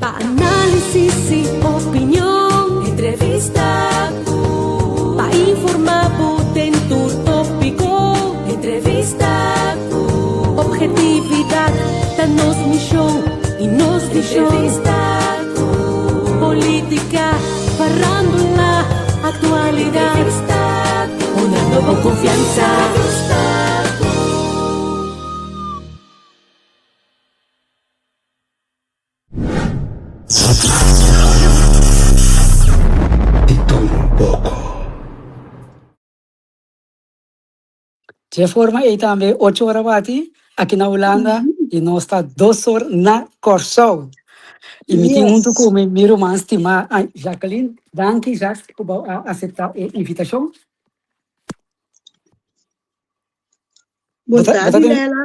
Pa análisis i opinion. Entrevista ku. Pa informá bo den tur tópiko. Entrevista ku. Objetividat ta nos mishon i nos vishon. Entrevista ku. Polítika, farándula, aktualidat. Entrevista ku. Hunando bo konfiansa. Entrevista ku. Di tur un poko. Dje forma ei tambe ocho ora bati aki na Hulanda i nos ta dos or na Kòrsou. I mi tin huntu ku mi mi ruman stimá Jacqueline. Danki Jacques ku bo a aseptá e invitashon. Bon tardi, Lela.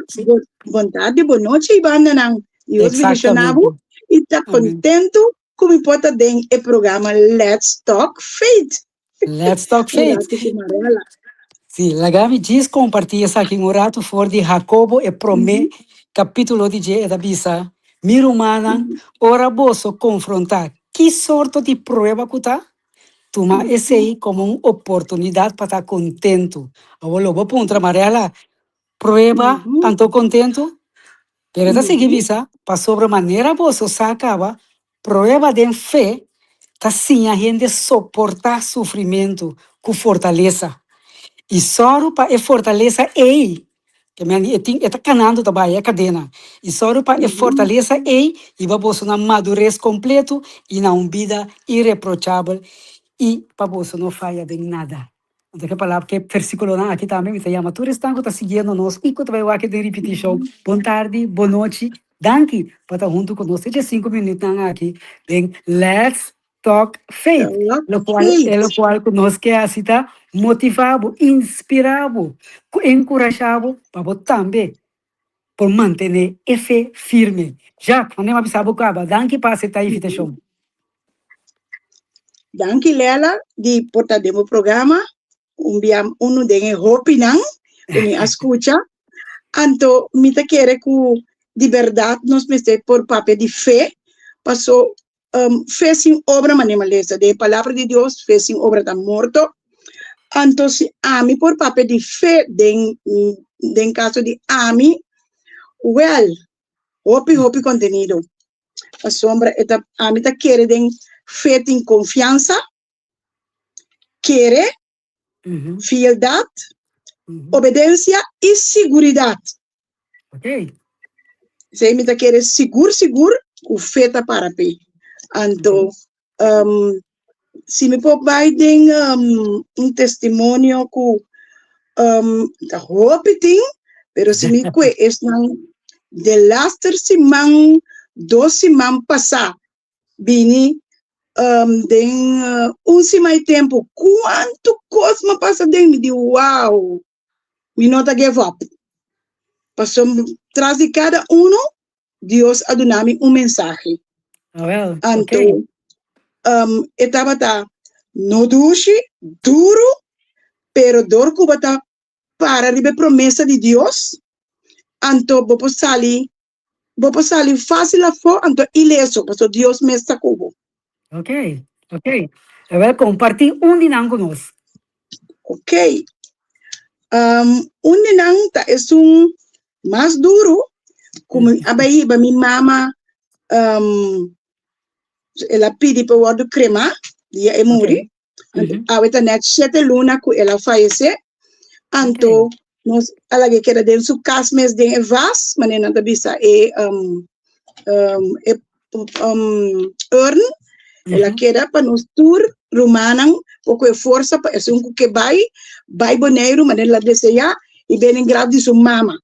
Bon tardi, bon nochi, bandanan. Dios bendiciona bo y ta contento cu mi por ta den e programa Let's Talk Faith. Let's Talk Faith. Sí, laga mi djis comparti esaki un rato for di Jacobo e prome capítulo di dje e ta bisa, Mi rumannan, ora boso confronta ki sorto di prueba cu ta, Tuma esei komo un oportunidat pa ta kontentu. Awor lo bo puntra Mariela, Prueba anto kontentu? Pero e ta sigui bisa, Pasobra manera boso sa kaba, prueba den fe ta siña hende soportá sufrimentu ku fortalesa. I sòru pa e fortalesa ei Ke men e tin e ta kanando ta bai e kadena. I sòru pa e fortalesa ei hiba boso na madures kompletu i na un bida ireprochabel i pa boso no faya den nada. Anto ke palabra, ke versikulonan aki tambe mi ta yama tur esnan ku ta siguiendo nos i ku ta bai wak den ripitishon, bon tardi, bon nochi, danki pa ta huntu ku nos te dje sinku minütnan aki den Let's Talk Faith, lokual e lokual ku nos ke hasi ta motivá bo, inspirá bo, ku enkurashá bo pa bo tambe por mantené e fe firme. Jacques, manera mi a bisa bo kaba, danki pa aseptá e invitashon. Danki Lela di por ta den bo programa, un bia unu den e hopinan ku mi a skucha. Anto mi ta kere ku di bèrdat nos mester por papia di fe, paso Fe sin obra, manera mi a lesa den e Palabra di Dios, fe sin obra ta morto. Anto si ami por papia di fe den den kaso di ami, wèl, hopi hopi kontenido. Pasobra e ta ami ta kere den fe tin konfiansa, kere, fieldat, obedensia i siguridat. Esei mi ta kere sigur sigur ku fe ta para p'e. Anto si mi por bai den un testimonio ku ta hopi tin, pero si mi kue esnan delaster siman, dos siman pasá bini den un siman i tempu kuantu kos mi a pasa den mi di wow mi no ta give up pasobra tras di kada uno Dios a duna mi un mensahe anto e tabata no dushi duru pero dor ku bo ta para riba e promesa di Dios anto bo por sali Bo por sali fácil afó, anto ileso, pasobra Dios mes ta ku bo. Ok, ok. Awel kompartí un di nan ku nos. Ok. Un di nan ta esun mas duru ku mi a bai hiba mi mama, el a pidi pa wòrdu kremá dia e muri. Anto awe ta nèt shete luna ku el a fayesé. Anto nos a laga keda den su kas mes den e vas, manera nan ta bisa e e urn. El a keda pa nos tur rumannan por ku e forsa pa esun ku ke bai, bai Boneiru manera el a deseá i bini graf di su mama.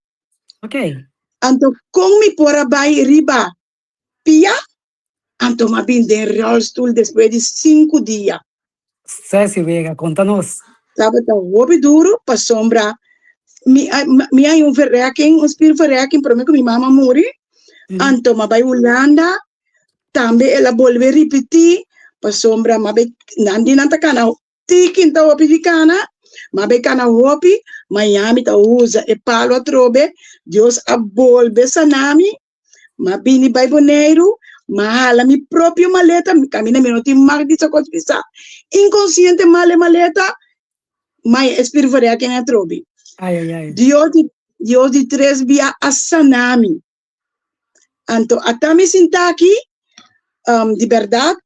Anto kon mi por a bai riba pia? Anto m'a bin den rolstoel despues di sinku dia. Ceci Vega, konta nos. Tabata hopi duru pasobra mi a mi a un verrekking, un spierverrekking prome ku mi mama muri. Anto m'a bai Hulanda, tambe el a bolbe ripití pasobra m'a bai nan di nan ta kana tiki ta hopi di kana, m'a bai kana hopi, Miami ta usa e palo atrobe, Dios a bolbe sana mi. M'a bini bai Boneiru, M'a hala mi propio maleta, mi kaminda mi no tin mag di sa kos pisá. Inkonsiente m'a hala e maleta, m'a e spierverrekking atrobe. Ai, ai, ai. Dios di, Dios di tres bia a sana mi. Anto ata mi sinta aki, di bèrdat,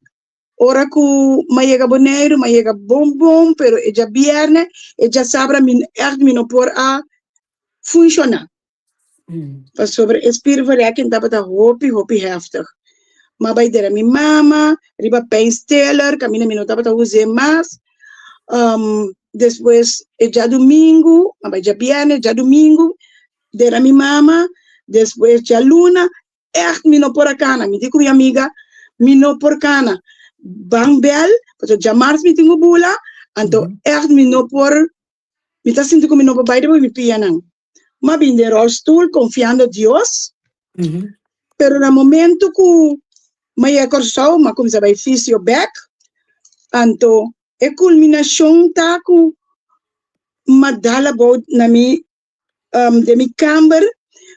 Ora ku m'a yega Boneiru, m'a yega bon bon, pero e djabièrnè, e djasabra mi ègt mi no por a funshoná. Pasobra e spierverrekking tabata hopi, hopi hèftig. M'a bai dera mi mama riba pijnstiller, kaminda mi no tabata us'é mas. Despues e djadumingu, m'a bai djabièrnè, djadumingu dera mi mama, despues djaluna Echt mi no por a kana. Mi di ku mi amiga, mi no por kana. Ban bel, pasobra djamars mi tin ku bula, anto echt mi no por, mi ta sinti ku mi no por bai riba mi pianan. M'a bin den rolstoel konfiando Dios, pero na momento ku m'a yega Kòrsou, m'a kuminsá bai fisio bèk, anto e kulminashon ta ku m'a dal abou na mi den mi kamber,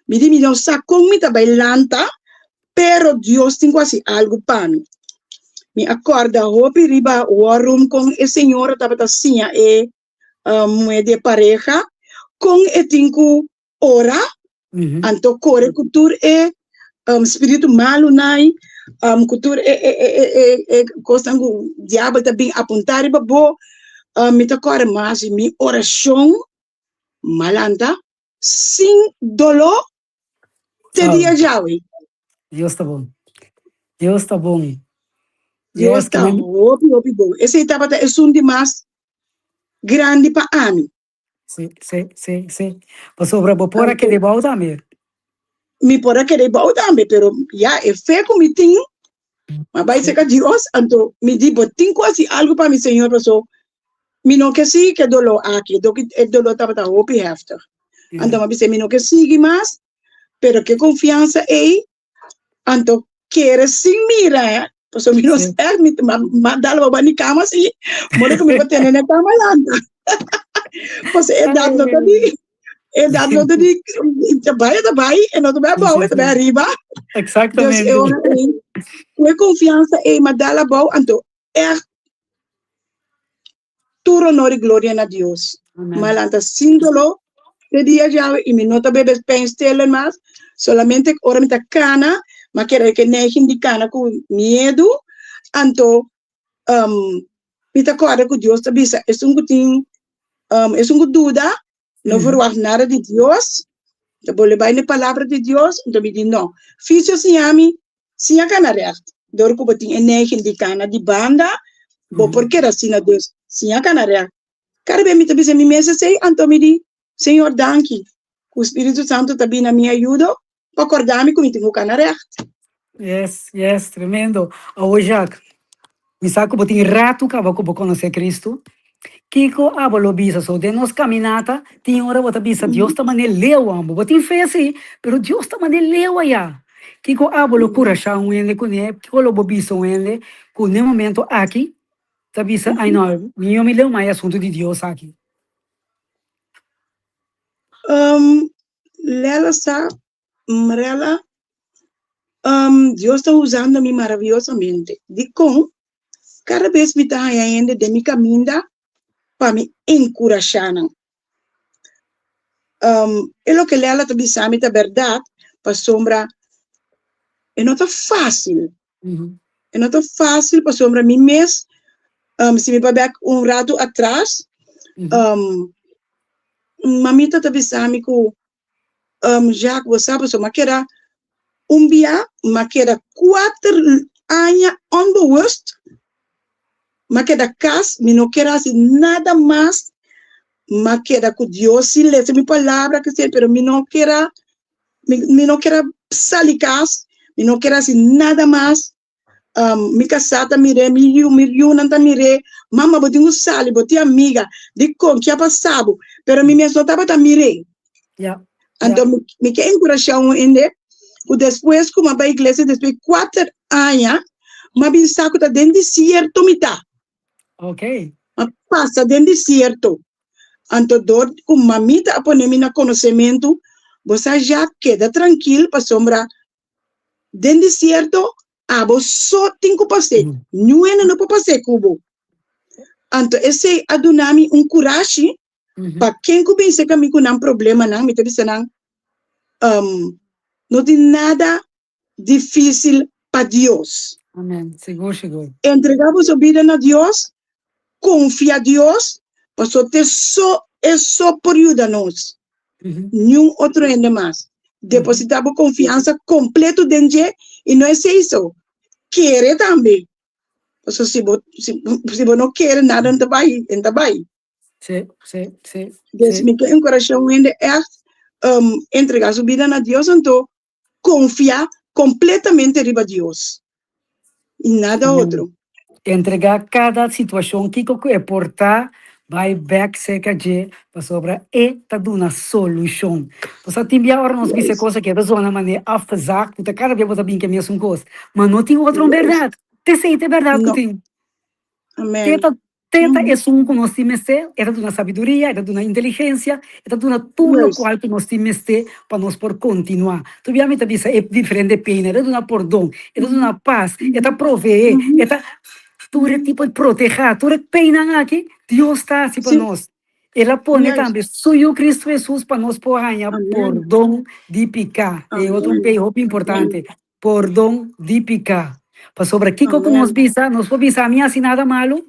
mi di mi no sa kon mi ta bai lanta, pero Dios tin ku hasi algu pa mi. Mi a kòrda hopi riba war room kon e señora tabata siña e muhé di e pareha kon e tin ku ora, anto kore ku tur e spiritu malu nai, ku tur e e kosnan ku diabel ta bin apuntá riba bo. Mi ta kòrda mas di mi orashon Malanta sin doló te dia djawe. Dios ta bon. Dios ta bon. Dios ta hopi hopi bon. Esei tabata esun di mas grandi pa ami. Sí, sí, sí, sí. Pasobra bo por a keda bou tambe. Mi por a keda bou tambe, pero ya e fe ku mi tin, m'a bai serka Dios, anto mi di bo tin ku hasi algu pa mi Señor, paso Mi no ke sigui ku e doló aki, e doló tabata hopi heftig. Anto mi a bisa mi no ke sigui mas, pero ku e konfiansa ei, anto kere sin mira, pasobra mi no sa, mi a dal baba ni kama si, modo ku mi por tene na e kama lanta. Pasobra e edat no ta di, e edat no ta di, ta bai e ta bai, e no ta bai abou, e ta bai ariba. Dus e ora ei, ku e konfiansa ei mi a dal abou, anto Echt tur honor i gloria na Dios. Amen. Ma lanta sin doló te dia djawe i mi no ta bebe pijnstiller mas, solamente ora mi ta kana, m'a keda ke neiging di kana ku miedu, anto um, mi ta kòrda ku Dios ta bisa esun ku tin um, esun ku duda no verwacht nada di Dios, ta bolbe bai na e palabra di Dios, anto mi di no, fisio siña mi Siña kana règt. Dor ku bo tin e neiging di kana di banda, bo por keda asina. Dus, siña kana règt. Kada bes mi ta bisa mi mes esei, anto mi di, Señor, danki ku Spiritu Santu ta bini na mi ayudo pa kòrda mi ku mi tin ku kana règt. Yes, yes, tremendo. Awo Jacques, Mi sa ku bo tin ratu kaba ku bo konosé Kristu. Kiko abo lo bisa so den nos kaminata? Tin ora bo ta bisa, Dios ta man'é leu amo. Bo tin fe si, pero Dios ta man'é leu ayá. Kiko abo lo kurashá un hende kuné? Kiko lo bo bisa un hende ku n'e momento aki ta bisa, Ai no, mi yo mi leu mas e asuntu di Dios aki? Lela sa Marella, Dios ta usando mi maraviyosamente. Dikon? Kada bes mi ta haña hende den mi kaminda pa mi enkurashá nan. E loke Lela ta bisa mi ta bèrdat, pasobra e no ta fásil. E no ta fásil pasobra mi mes, si mi bai bèk un ratu atras, mamita ta bisa mi ku Jacques, bo sa pasobra mi a keda un bia, mi a keda kuater aña onbewust, mi a keda kas, mi no kier hasi nada mas, mi a keda ku Dios si lesa mi palabra kese, pero mi no kier a, mi no kier a sali kas, mi no kier hasi nada mas. Mi kasá ta mir'é, mi yu, mi yunan ta mir'é, Mama, bo tin ku sali, bo tin amiga, dikon? Ke a pasa bo? Pero mi mes no tabata mir'é. Anto mi, mi ke enkurashá un hende ku despues ku mi a bai iglesia, despues di kuater aña, mi a bin sa ku ta den desierto mi ta. Mi a pasa den desierto. Anto dor ku mamita a pone mi na konosementu, bo sa ya keda trankil pasobra Den desierto Abo so tin ku pas'é, niun hende no por pas'é ku bo. Anto esei a duna mi un kurashi pa ken ku bin serka mi ku nan problemanan, mi ta bisa nan, no tin nada difísil pa Dios. Amen. Sigur, sigur. Entregá boso bida na Dios, konfia Dios, pasobra te so e so por yuda nos. Niun otro hende mas. Depositá bo konfiansa kompleto den dje i no esei so, kere tambe. Pasobra si bo si bo no kere nada no ta bai, e no ta bai. Sí, sí, sí. Dus mi ke enkurashá un hende ègt entregá su bida na Dios anto konfia kompletamente riba Dios i nada otro. Entregá kada situashon kiko ku e por ta, bai bèk serka dje pasobra e ta duna solushon. Pasobra tin bia ora nos bisa e kos aki e ta zona manera afgezaagd ku ta kada bia bo ta bin ku e mesun kos, ma no tin otro bèrdat. T'esei ta e bèrdat ku tin. Amen. Te ta esun ku nos tin mester, e ta duna sabiduria, e ta duna inteligensia, e ta duna tur lokual ku nos tin mester pa nos por kontinuá. Tur bia mi ta bisa e diferente pena, e ta duna pordon, e ta duna pas, e ta proveé, e ta tur e tipo di protehá, tur e peinan aki Dios ta hasi pa nos. El a pone tambe su Yu Kristu Hesus pa nos por haña pordon di piká. E otro un pei hopi importante. Pordon di piká. Pasobra kiko ku nos bisa? Nos por bisa, Ami hasi nada malu.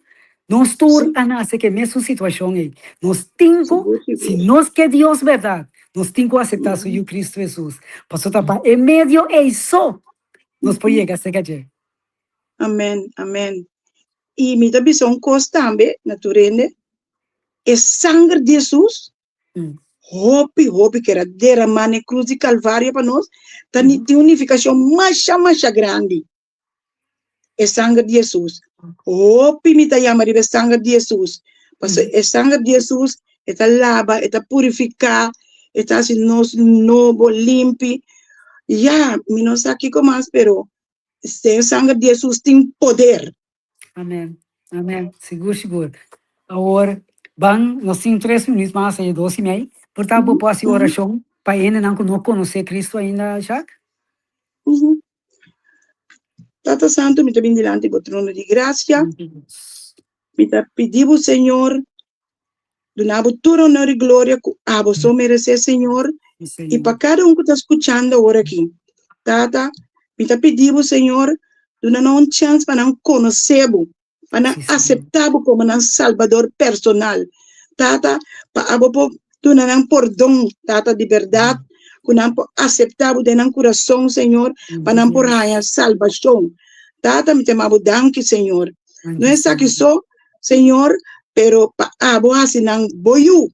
Nos tur a nase ku e mesun situashon ei. Nos tin ku, si nos ke Dios bèrdat, nos tin ku aseptá su Yu Kristu Hesus. Pasobra ta pa e medio ei so nos por yega serka dje. Amen, amen. I mi ta bisa un kos tambe na tur hende, e sanger di Hesus Hopi, hopi ku era deramá na e krus di Kalvario pa nos, ta tin un nifikashon masha, masha grandi. E sanger di Hesus. Hopi mi ta yama riba e sanger di Hesus. Pasobra e sanger di Hesus e ta laba, e ta purifiká, e ta hasi nos nobo, limpi. Ya, mi no sa kiko mas, pero e sanger di Hesus tin poder. Amen, amen, sigur sigur. Awor, ban, nos tin tres minuut mas, e dos i mei. Por ta bo por hasi orashon pa e hendenan ku no konosé Kristu ainda, Jacques? Tata Santu, mi ta bin dilanti bo trono di grasia. Mi ta pidi bo, Señor, duna bo tur honor i gloria ku abo so meresé, Señor, i pa kada un ku ta skuchando awor aki. Tata, mi ta pidi bo, Señor, duna nan un chèns pa nan konosé bo, pa nan aseptá bo komo nan Salbador personal. Tata, pa abo por duna nan pordon, Tata, di bèrdat, ku nan por aseptá bo den nan kurason, Señor, pa nan por haña salbashon. Tata, mi ta yama bo danki, Señor. No esaki so, Señor, pero pa abo hasi nan bo yu,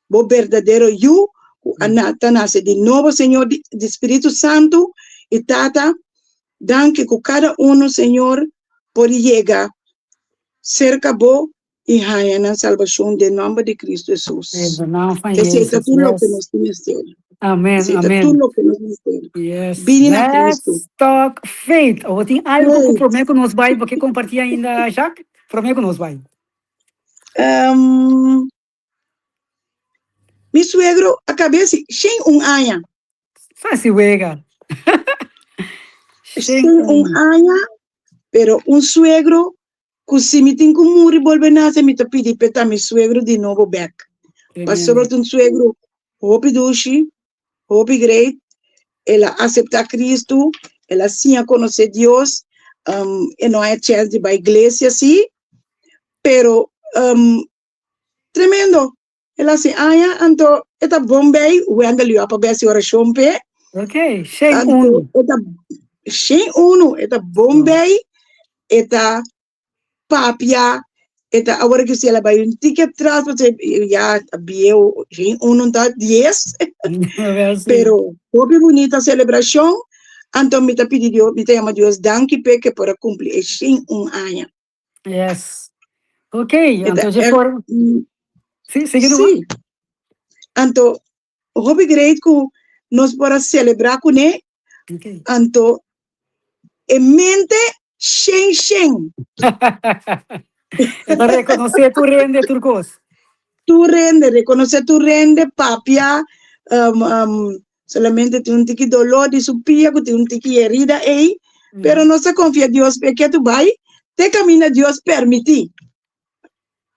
bo berdadero yu, ku a ta nase di nobo, Señor, di di Spiritu Santu. I Tata, danki ku kada uno, Señor, por yega serka bo i haña nan salbashon den nòmber di Kristu Hesus. Esei ta tur loke nos tin mester. Amen, Esei ta amen. tur loke nos mester. Yes. Bini na Let's Kristu. talk faith. Awor tin algo ku Faith. promé ku nos bai, bo ke kompartí ainda, Jacques? Promé ku nos bai. Um, mi suegro a kab'é si shen un aña. Fasi wega. Shen Shen un un. aña, pero un suegro ku si mi tin ku muri bolbe nase mi ta pidi p'e ta mi suegro di nobo bèk. Pasobra Tremendo. ta un suegro hopi dushi, hopi great, el a aseptá Kristu, el a siña konosé Dios, e no a chèns di bai iglesia sí, pero tremendo, el a hasi aña, anto e ta bon bei, Wendel yu a papia hasi orashon p'e. Ok, shen Anto unu. e ta shen unu, e ta bon bei, e ta papia, e ta awor ki si el a bai un tiki atras pasobra ya ta bieu, shen unu ta dies, pero hopi bunita selebrashon, anto mi ta pidi Dios, mi ta yama Dios danki p'e ke por a kumpli e shen un aña. Yes. Ok, E ta anto dje ègt, for Sí, sigui numa. sí. Anto hopi great ku nos por a selebrá kuné, Ok. anto e mente shen shen. E ta rekonosé tur hende tur kos. Tur hende, rekonosé tur hende, papia, solamente tin un tiki doló di su pia ku tin un tiki herida ei. Pero nos ta konfia Dios p'e ketu bai te kaminda Dios permití.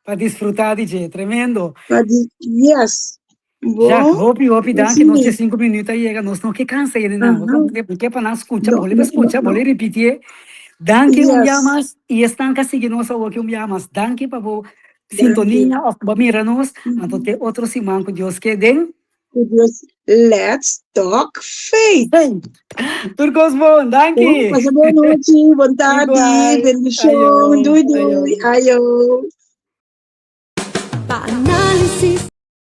Pa disfrutá di dje. Tremendo. Pa di, yes. Bo, Jacques, hopi, hopi danki. Nos sí. dje sinku minuut a yega. Nos no ke kansa yende nan. Aha. Bo ke pa nan skucha, No, bo le no, no, skucha, bo no. le repitié. Danki un bia Yes. mas. I esnan ka sigui nos awoki un bia mas. Danki pa bo Danki. sintonia òf bo mira nos. Anto te otro siman ku Dios ke den. Ku Dios, let's talk faith. Tur kos bon, danki. Bon, pasa bon nochi, bon tardi, Igual. bendishon, Ayo, dui dui, ayo. ayo. Pa análisis.